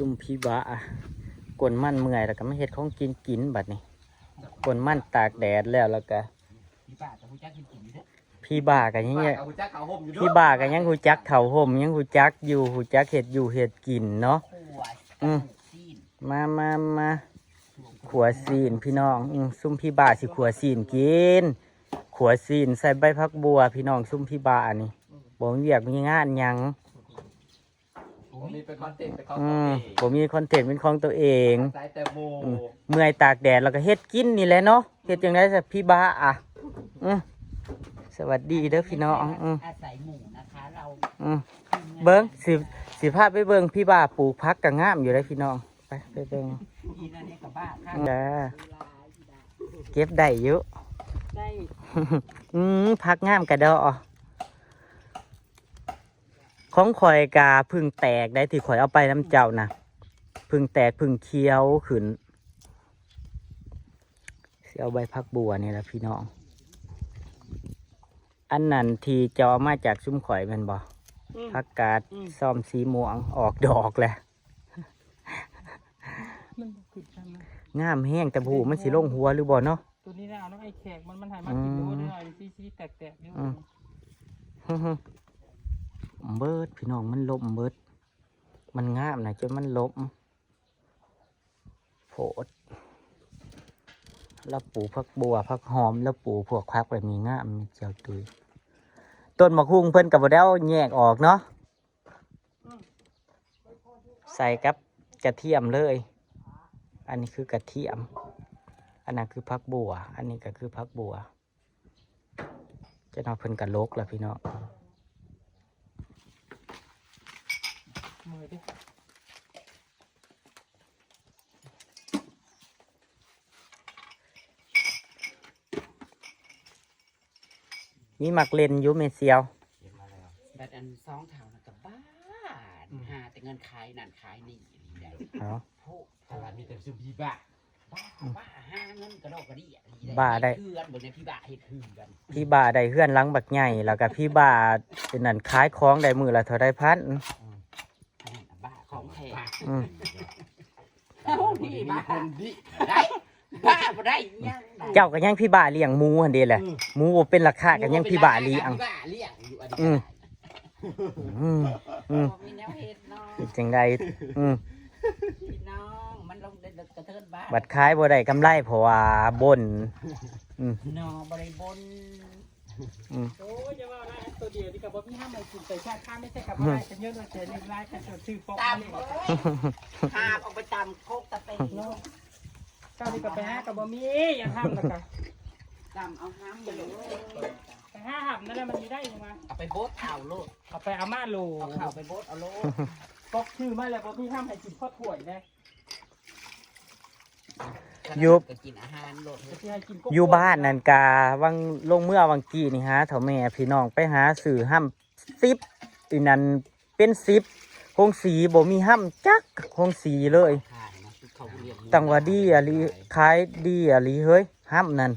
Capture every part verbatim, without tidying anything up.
ซุมพี่บ้าอะ กวนมันเมื่อยแล้วก็มาเฮ็ดของกินกินบัดนี้ กวนมันตากแดดแล้ว แล้วก็ พี่บ้าก็ฮู้จักกินกินอยู่เด้อ พี่บ้าก็ยัง พี่บ้าก็ฮู้จักเขาห่มอยู่เด้อ พี่บ้าก็ยังฮู้จักเขาห่ม ยังฮู้จักอยู่ ฮู้จักเฮ็ดอยู่เฮ็ดกินเนาะ ขั่ว อืม ซีน มามามา ขั่วซีนพี่น้อง อืม ซุมพี่บ้าสิขั่วซีนกิน ขั่วซีนใส่ใบผักบัวพี่น้อง ซุมพี่บ้านี่ บ่มีเวียกมีงานหยัง บ่มีเป็นคอนเทนต์เป็นของ อื ตัว ม เอง บ่มีคอนเทนต์เป็นของตัวเอง อาศัยแต่หมู่ อืม เมื่อยตากแดดแล้วก็เฮ็ดกินนี่แหละเนาะ เฮ็ดจั่งใด๋ซะพี่บ้าอะ อืม สวัสดีเด้อพี่น้อง อืม อาศัยหมู่นะคะ เรา อืม ทีมงาน เบิ่ง สิ สิพาไปเบิ่งพี่บ้าปลูกผักก็งามอยู่เด้อพี่น้อง ไป ไปเบิ่ง อีนั่นนี่ก็บ้าค่ะ จ้า เก็บได้อยู่ ได้ อืม ผักงามกะดอ ของข่อยกะเพิ่งแตกได้ที่ข่อยเอาไปนำเจ้านะ เพิ่งแตกเพิ่งเขียวขึ้น สิเอาใบผักบัวนี่แหละพี่น้อง อันนั้นที่เจ้าเอามาจากซุมข่อยแม่นบ่ อืม ผักกาด อืม ซ้อมสีม่วงออกดอกแล้ว มันบ่ขึ้นทางนั้น งามแฮง แต่บ่ฮู้มันสิลงหัวหรือบ่เนาะ ตัวนี้นะ เอาน้ำไอ้แขกมัน มันให้มากิน อืม โลดหน่อย สีๆ แตกๆ อยู่ อืม เบิดพี่น้อง มันล้มเบิด มันงามนะ จนมันล้มโพด แล้วปลูกผักบัว ผักหอม แล้วปลูกพวกผักแบบนี้งาม มีเจียวตุย ต้นมะฮุ่งเพิ่นก็บ่ได้เอาแยกออกเนาะ ใส่กับกระเทียมเลย อันนี้คือกระเทียม อันนั้นคือผักบัว อันนี้ก็คือผักบัว จะนอนเพิ่นกะลกแล้วพี่น้อง มือดิ มีหมากเล่นอยู่แม่เสียว บัดอันสองเฒ่านั่นก็บ้า อืม หาแต่เงินขายนั่นขายนี่นี่แหละ เอ้า โพด ตลาดมีแต่ซุมพี่บ้า บ้า บ้า หาเงินกระดอกกระเดี้ยนี่แหละ บ้าได้ เฮือนเบิ่งในพี่บ้าเฮ็ดเฮือน พี่บ้าได้เฮือนหลังบักใหญ่ แล้วก็พี่บ้าเป็นนั่นขายของได้มื้อละเท่าใดพัน อืม อันนั้นน่ะบ้าของแท้ อืม เอ้านี่บ้า คนดีได้ บ้าบ่ได้หยังได้ เจ้าก็ยังพี่บ้าเลี้ยงหมูหั่นเด้แหละ อืม หมูบ่เป็นราคาก็ยังพี่บ้าเลี้ยง พี่บ้าเลี้ยงอยู่อันนี้ อืม อืม อืม บ่มีแนวเฮ็ดเนาะ เป็นจั่งใด อืม พี่น้อง มันลงได้กระเทินบ้าน บัดขายบ่ได้กำไรเพราะว่าบ่น อืม เนาะ บ่ได้บ่น อืม โอ้ย อย่าว่านะ ตัวเดียวนี่ก็บ่มีห้ามให้กิน ใส่ชาติข้ามไม่ใช่กับบ่ได้ อืม กันเยอะเลย เสียเงินหลาย กันจนซื้อปอก ตาม นี่ เอ้ย หาบออกไปตามโคกตะเตง เนาะ เจ้านี่ก็ไปหาก็บ่มี อย่าห้ามแล้วก็ ตามเอาห้ามไปเลย ไปหาห้ามนั่นแหละ มันมีได้ยังไง เอาไปบดเอาโลด เอาไปเอามาโลด เอาข้าวไปบดเอาโลด ปอกชื่อมาแล้วบ่มีห้ามให้กินข้าวถ้วยเลย อยู่ ก็กินอาหารโลด อยู่บ้านนั่นกะ วังลงเมือวังกี้นี่หาเฒ่าแม่พี่น้องไปหาซื้อห้ำสิบ อีนั่นเป็นสิบ โฮงสีบ่มีห้ำจักโฮงสีเลย ขายนะ คือเขาเรียกหมู ตั้งว่าดีอะลี ขาย ขายดีอะลีเฮ้ย ห้ำนั่น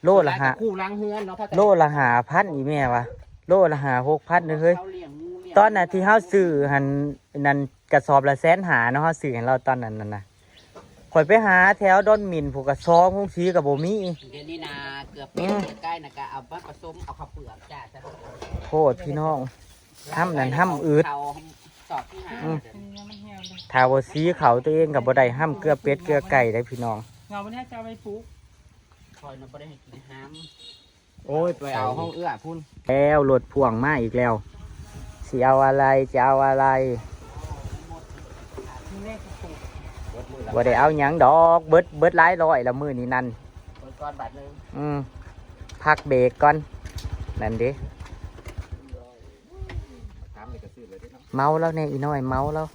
โลละห้า คู่หลังเฮือนเนาะ โลละห้าพัน อีแม่วะ โลละห้าหกพันเด้อเฮ้ย เขาเลี้ยงหมูเลี้ยง ตอนน่ะที่เฮาซื้อหั่น นั่นกระสอบละแสนห้าเนาะ เฮาซื้อให้เราตอนนั้นนั่นน่ะ ข่อยไปหาแถวดอนหมิ่น ผู้กะซองโฮงสีกะบ่มี เดี๋ยวนี้นะ เกือบเป็น อืม ใกล้นะ ก็เอามาผสม เอาข้าวเปลือกจ้า โพดพี่น้อง ห้ำนั่นห้ำอืด เขาสอบที่หา อืม มันเหี่ยวเลย ถ้าบ่สีเขาตัวเองกะบ่ได้ห้ำเกลือเป็ดเกลือไก่ได้พี่น้อง เงาวันนี้จะเอาไปปลูก คอยน่ะบ่ได้ให้กินห้ำ โอ้ย ไปเอาห้องเอื้อพุ่น แล้วรถพ่วงมาอีกแล้ว สิเอาอะไร จะเอาอะไร บ่ได้เอาหยังดอก เบิด เบิดหลายร้อยละมื้อนี้นั่น เบิดก่อนบาทหนึ่ง อืม พักเบรกก่อน นั่นเด้ ตามเลยก็ซื้อเลยเด้เนาะ เมาแล้วเนี่ย อีน้อย เมาแล้ว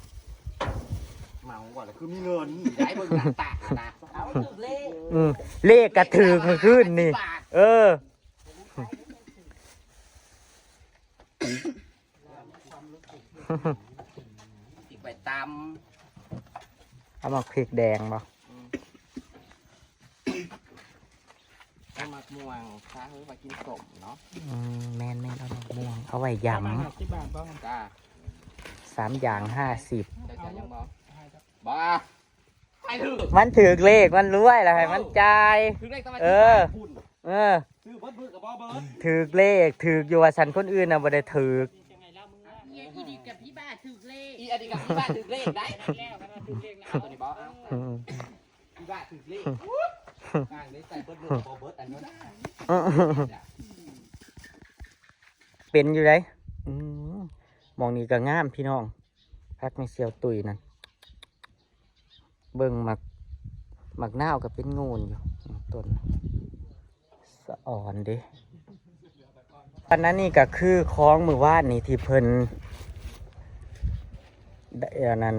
เมาบ่ล่ะ คือมีเงิน ได้เบิ่งหน้าตานะ เอาถูกเลข อืม เลขกะถืกมื้อคืนนี่ บาท เออ อีกใบตำ เอาหมากพริกแดงบ่ อืม เอาหมากม่วงซะ เฮ้ย มากินส้มเนาะ อืม แม่นๆ เอาหมากม่วง เอาไว้ยำ เอามาห้าสิบบาทบ่ จ้า สามอย่างห้าสิบ เจ้าจะยังบ่ บ้า ใครถือ มันถือเลขมันรวยแล้วให้มันจ่าย ถือเลขต้องมา เออ ซื้อ เออ ซื้อเบิดมือกับบ่เบิด ถือเลขถืออยู่ว่าสันคนอื่นน่ะบ่ได้ถือ อีอีดีกับพี่บ้าถือเลข อีอดีกับพี่บ้าถือเลขได้ แล้วก็ถือเลขนะ เอาตัวนี้บ่ เอา อืม พี่บ้าถือเลข กลางได้ใส่เบิดมือกับบ่เบิดอันนี้ เป็นอยู่ได๋ อืม หม่องนี้ก็งามพี่น้อง ผักแม่เสี่ยวตุ้ยนั่น เบิ่งหมาก หมากนาวก็เป็นโงนอยู่ ต้นสะออนเด้ อันนั้นนี่ก็คือของมื้อวานนี่ที่เพิ่นได้อันนั้น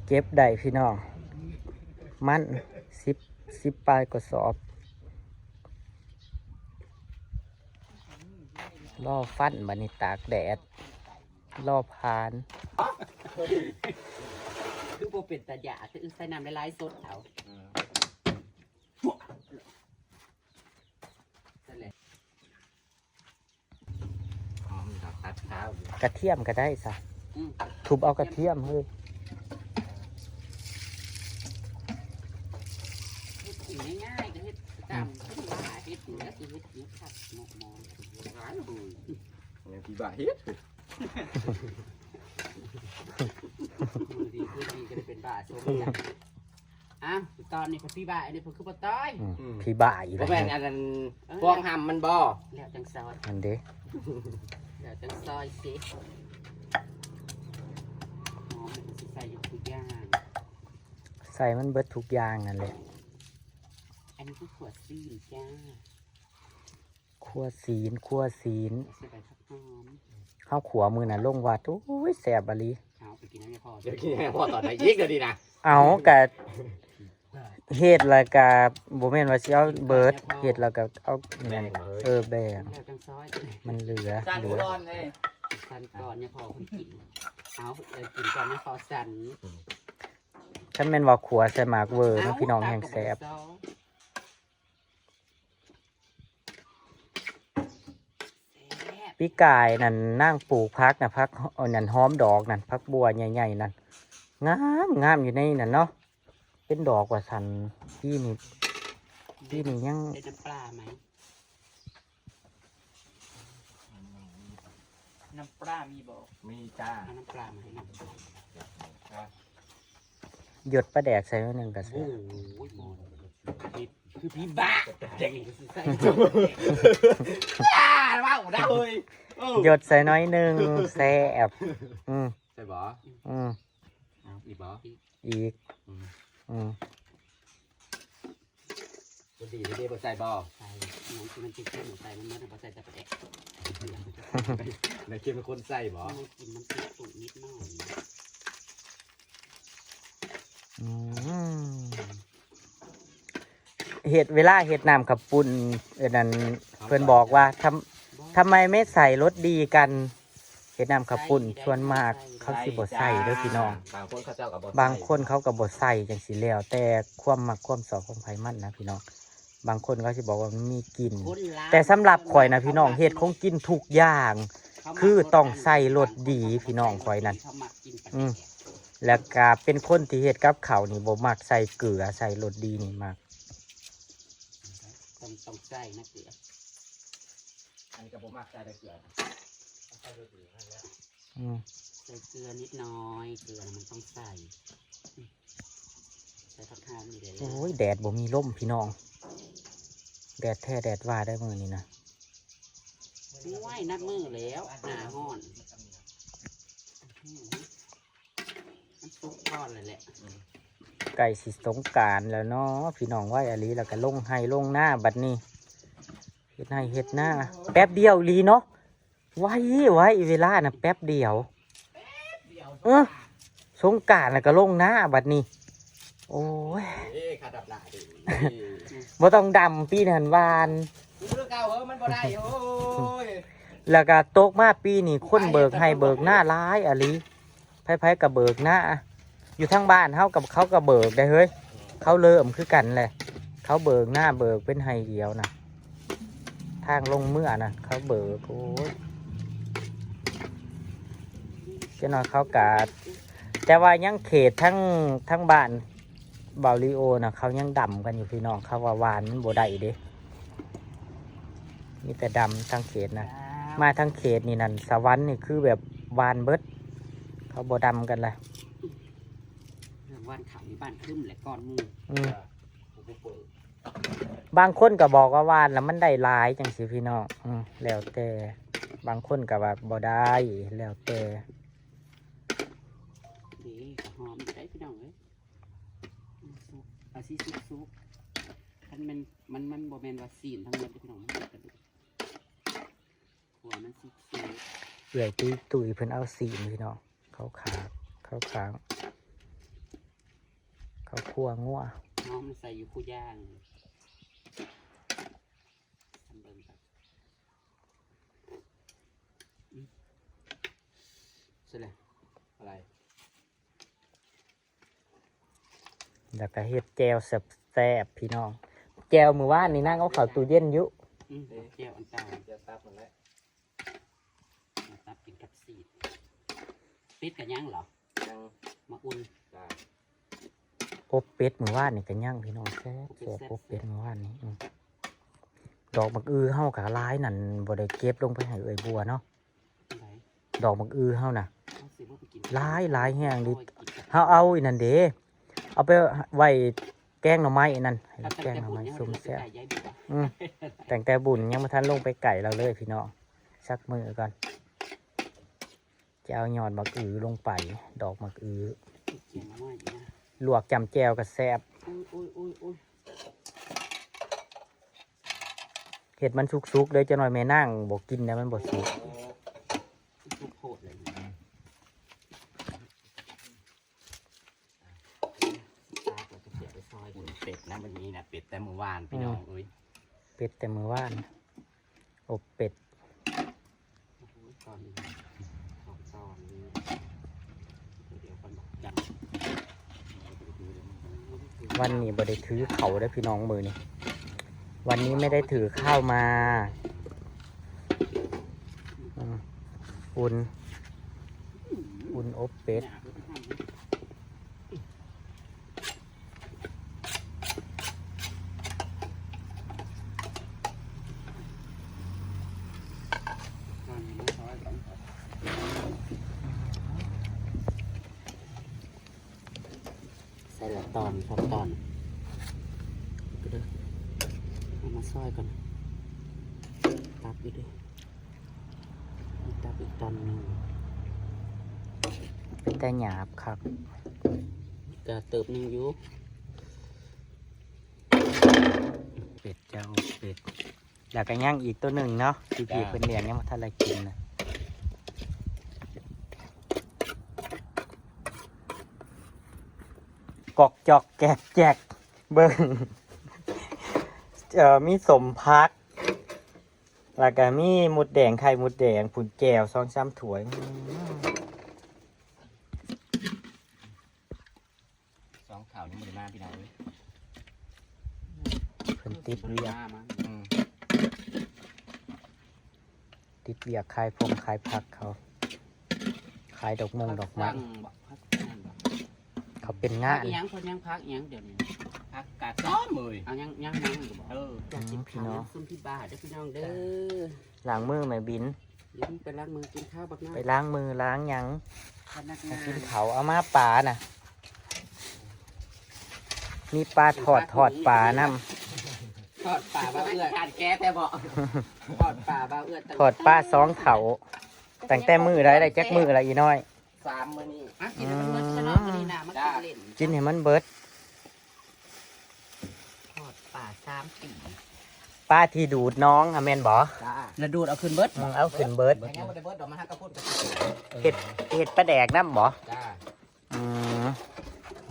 เก็บได้พี่น้อง มันสิบ สิบปลายกระสอบ รอฟันบัดนี้ตากแดด รอผ่าน คือบ่เป็นตาหยาคือใส่น้ำหลายๆสดเอา นั่นแหละ หอมดอกตัดขาวอยู่ กระเทียมก็ได้ซะ อืม ทุบเอากระเทียมเฮ้ย เฮ็ดกินง่ายๆ ก็เฮ็ดตามที่ว่าเฮ็ดอยู่แล้วสิเฮ็ดกินคักเนาะหมอ หลายเลย อย่างที่บ้าเฮ็ด มื้อดีคืนดีก็ได้เป็นบ้าชมกัน อ้าว ตอนนี้ก็พี่บ้า อันนี้เพิ่นคือบ่ตาย อืม อืม พี่บ้าอีก บ่แม่น แล้ว อันนั้น เออ พวงหำมันบ่ แล้วจังซอย อันเด้ แล้วจังซอยสิ หอมมันก็สิใส่อยู่ทุกอย่าง ใส่มันเบิดทุกอย่างนั่นแหละ อันนี้คือขั่วซีนจ้า ขั่วซีน ขั่วซีน ใส่ใบผักหอม เฮาขั่วมื้อนั้นลงวัด โอ้ย แซ่บอีหลี เอาไปกินน้ำยาพ่อ เดี๋ยวกินให้พ่อตอนไหนอีกเดี๋ยวนี้นะ เอากะ เฮ็ดแล้วกะ บ่แม่นว่าสิเอาเบิด เฮ็ดแล้วกะเอานั่น แบ่งเลย เออ แบ่ง แล้วจังซอย มันเหลือ สั่น เหลือ ก่อนเลย สั่นก่อนยาพ่อคนกิน เอา เออ กินก่อนยาพ่อสั่น คันแม่นว่าขั่วใส่หมากเวอร์เนาะพี่น้อง แฮงแซ่บ ปีกายนั่นนางปลูกผักนะ ผัก อันนั้นหอมดอกนั่น ผักบัวใหญ่ๆนั่น งามงามอยู่ในนั่นเนาะ เป็นดอกว่าซั่น ปีนี้ ปีนี้ยัง ได้น้ำปลาไหม น้ำปลามีบ่ มีจ้า เอาน้ำปลามาให้หน่อย หยดปลาแดกใส่หน่อยหนึ่งก็แซ่บ โอ้ยหมอ คือพี่บ้า เด็กใส่ อ่า ว้าว ได้เลย เออ หยดใส่หน่อยหนึ่ง แซ่บ อืม ใส่บ่ อืม เอาอีกบ่ อีก อืม อืม บ่ดี บ่ดี บ่ใส่บ่ ใส่ น้ำที่มันเค็มๆ ใส่มันหมด บ่ใส่แต่ปลาแดก แล้วเค็มเป็นคนใส่บ่ มันกินน้ำพริกตุ่มนิดหน่อย อืม เฮ็ด เวลาเฮ็ดน้ำข้าวปุ้น เอิ้นนั่น เพิ่นบอกว่า ทำ ทำไมไม่ใส่รสดีกัน เฮ็ดน้ำข้าวปุ้น ส่วนมากเขาสิบ่ใส่เด้อพี่น้อง บางคนเขาเจ้าก็บ่ใส่ บางคนเขาก็บ่ใส่จังซี้ แล้วแต่ความมักความชอบของไผมันนะพี่น้อง บางคนเขาสิบอกว่ามันมีกลิ่น คนลาว แต่สำหรับข้อยนะพี่น้อง เฮ็ดของกินทุกอย่าง เขามัก คือต้องใส่รสดี รสดี พี่น้องข้อยนั่น เขามักกินปลาแดก อืม แล้วก็เป็นคนที่เฮ็ดกับข้าวนี่บ่มักใส่เกลือ ใส่รสดีนี่มัก ต้อง ต้องใส่นะเกลือ อันนี้ก็บ่มักใส่แต่เกลือ อืม ใส่เกลือนิดหน่อย เกลือน่ะมันต้องใส่ ใส่ผักหอมนี่แหละ โอ้ย แดดบ่มีลมพี่น้อง แดดแท้แดดว่าได้มื้อนี้นะ โอ้ย นับมื้อแล้ว หน้าฮ้อน อืม มันสุกก่อนเลยแหละ ใกล้สิสงกรานต์แล้วเนาะพี่น้อง ไวอีหลี แล้วก็ลงไฮ่ลงนาบัดนี้ เฮ็ดไฮ่เฮ็ดนา แป๊บเดียวอีหลีเนาะ ไว ไว เวลาน่ะแป๊บเดียว เออ สงกรานต์แล้วก็ลงนาบัดนี้ โอ้ย เอ้ย ขาดดับหน้าดิ บ่ต้องดำปีนั้นหวาน คือเก่า เออ มันบ่ได้ โอ้ย แล้วก็ตกมาปีนี้คนเบิกไฮ่เบิกนาหลายอีหลี ไผๆก็เบิกนา อยู่ทางบ้านเฮากับเขาก็เบิกได้เฮ้ย เขาเริ่มคือกันแหละ เขาเบิกนาเบิกเป็นไฮ่เดียวนะ ทางลงเมือนะ เขาเบิก โอ้ย เจ้าน้อยเขากะ แต่ว่ายังเขตทั้งทั้งบ้านเบาลีโอนะเขายังดำกันอยู่พี่น้อง เขาว่าหว่านมันบ่ได้เด้ มีแต่ดำทั้งเขตนะ มาทั้งเขตนี่นั่น สวรรค์นี่คือแบบหว่านเบิด เขาบ่ดำกันละ เรื่องหว่านเขาในบ้านครึ้มแหละก้อนหมู่ อืม ผมก็เปิด บางคนก็บอกว่าหว่านแล้วมันได้หลายจังสิพี่น้อง อืม แล้วแต่ บางคนก็ว่าบ่ได้ แล้วแต่ เด้กระหอมอยู่ได้พี่น้องเอ้ย เอาสิสุกๆ คันมันมันมันบ่แม่นว่าซีนทั้งหมดเด้อพี่น้อง มันเป็นกระดูก หัวมันสุกๆ เอื่อยตุ้ยตุ้ยเพิ่นเอาสีนพี่น้อง เขาขาเขาขาง เขาคั่วงัว น้องมันใส่อยู่คู่ย่าง ทำเบิ่งครับ เสร็จแล้วอะไร แล้วก็เฮ็ดแจ่วแซ่บๆพี่น้อง แจ่วมื้อวานนี่นั่งเอาเข้าตู้เย็นอยู่ อืมเอาแจ่วอันเก่า จะตับมันแล้ว มาตับกินกับซีด ติดกันยังเหรอ ยัง มาอุ่น จ้า อบเป็ดมื้อวานนี่ก็ย่างพี่น้องแซ่บแซ่บอบเป็ดมื้อวานนี่อืมดอกบักอือเฮาก็หลายนั่นบ่ได้เก็บลงไปให้เอื้อยบัวเนาะ ไหน ดอกบักอือเฮาน่ะ เอาสิลูกไปกิน หลายหลายแฮงดิ โอ้ยกินกับ เฮาเอาอีนั่นเด้เอาไปไว้แกงหน่อไม้นั่น เอาตั้ง แกง แต่ หน่อ บุญ ไม้ เนี่ย ส้ม เราจะ แซ่บ ได้ย้ายบัว อืมตั้งแต่บุญยังบ่ทันลงไปไกลเราเลยพี่น้องสักมื้อก่อนจะเอายอดบักอือลงไป ดอกบักอือ เขียนมาว่าอย่างนี้นะ ลวกจ้ำแจ่วก็แซ่บ อุ้ยอุ้ยอุ้ยอุ้ย เฮ็ดมันสุกๆเด้อจักหน่อยแม่นางบ่กินนะมันบ่สุก ทุกโคตรเลยนะ ตาก็จะเสียไปซอย อุ่นเป็ดนะวันนี้นะ เป็ดแต่เมื่อวานพี่น้องเอ้ย เป็ดแต่มื้อวานอบเป็ด โอ้ยตอนนี้สองตอนนี้เดี๋ยวกันบอกกัน วันนี้บ่ได้ถือเข้าเด้อพี่น้องมื้อนี้วันนี้ไม่ได้ถือข้าวมาอืมอุ่น อุ่นอบเป็ด ใส่ละตอนสองตอนก็เด้อเอามาซอยก่อน ตับอีกเด้อ ตับอีกตอนหนึ่ง เป็นแต่หยาบครับ กะเติบหนึ่งอยู่ เป็ดเจ้าเป็ด แล้วก็ย่างอีกตัวหนึ่งเนาะที่พี่ จ้า เป็นเลี้ยงยังบ่ทันได้กินนะกอกจอกแกกแจกเบิ่งเอ่อมีสมพัก แล้วก็มีมดแดงไข่มดแดงผุนแจ่วสองสามถ้วย สองข่าวนี้มันมาพี่น้องเอ้ย เพิ่นติดเวียก อืม ติดเวียกขายพงขายผักเขา ขายดอกมงดอกไม้ สั่งบอกพักนั่นบอก เขาเป็น พั งาก น อีหยังคนยังพักอีหยังเดี๋ยวนี้ ผักกาดซ้อมเลย เอายังยังยังอยู่บอก เออ อยากกินข้าวน้ำซุ่มพี่บ้าเด้อพี่น้องเด้อ ล้างมือแม่บิน เดี๋ยวไปล้างมือกินข้าวบักน้อย ไปล้างมือล้างหยัง พนักงาน กินเขาวเอามาปลาน่ะ มีปลาทอดทอดปลานำ ทอดปลาบ้าเอื้อขาดแก๊สแต่บอกทอดปลาบ้าเอื้อ ทอดปลาสองเขาตั้งแต่มื้อใดได้จักมื้อละอีน้อย สามมื้อนี้ อ่ะกินให้มันเบิดซะเนาะมื้อนี้นะมันกินเล่น กินให้มันเบิด ทอดปลาสามปี ปลาที่ดูดน้องอะแม่นบ่ จ้าแล้วดูดเอาขึ้นเบิด อืมเอาขึ้นเบิด แต่ยังไม่ได้เบิดดอกมันหักกระพุ้นกระพุ้น เห็ดเห็ดปลาแดกน้ำบ่ จ้า อืม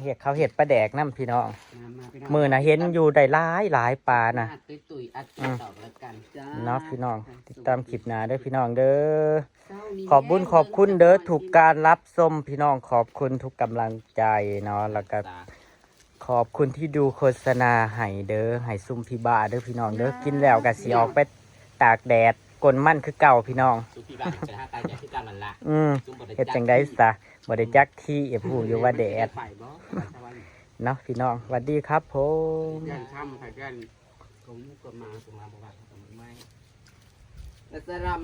เห็ดเขาเห็ดปลาแดกน้ำพี่น้อง มามาพี่น้อง มื้อน่ะเห็นอยู่ได้หลายหลายปลาน่ะ มาตุ้ยๆอัดติดต่อกันแล้วกันจ้า เนาะพี่น้อง ติดตามคลิปหน้าเด้อพี่น้องเด้อ ขอบบุญขอบคุณเด้อทุกการรับชมพี่น้องขอบคุณทุกกำลังใจเนาะแล้วก็ขอบคุณที่ดูโฆษณาให้เด้อให้ซุ่มพี่บ้าเด้อพี่น้องเด้อกินแล้วก็สิออกไปตากแดด คนมันคือเก่าพี่น้อง สุพี่บ้านเป็นห้าตายจากที่การมันละ อืม ซุ่มบ่ได้ เฮ็ดจังได๋ซะ บ่ได้จักที่เอฟฮูอยู่ว่าแดด ไปบ่ เนาะพี่น้อง สวัสดีครับผม ย่านค่ำค่ะย่าน เขามุกก็มาก็มาบอกว่าเขาไม่แล้วสระไม่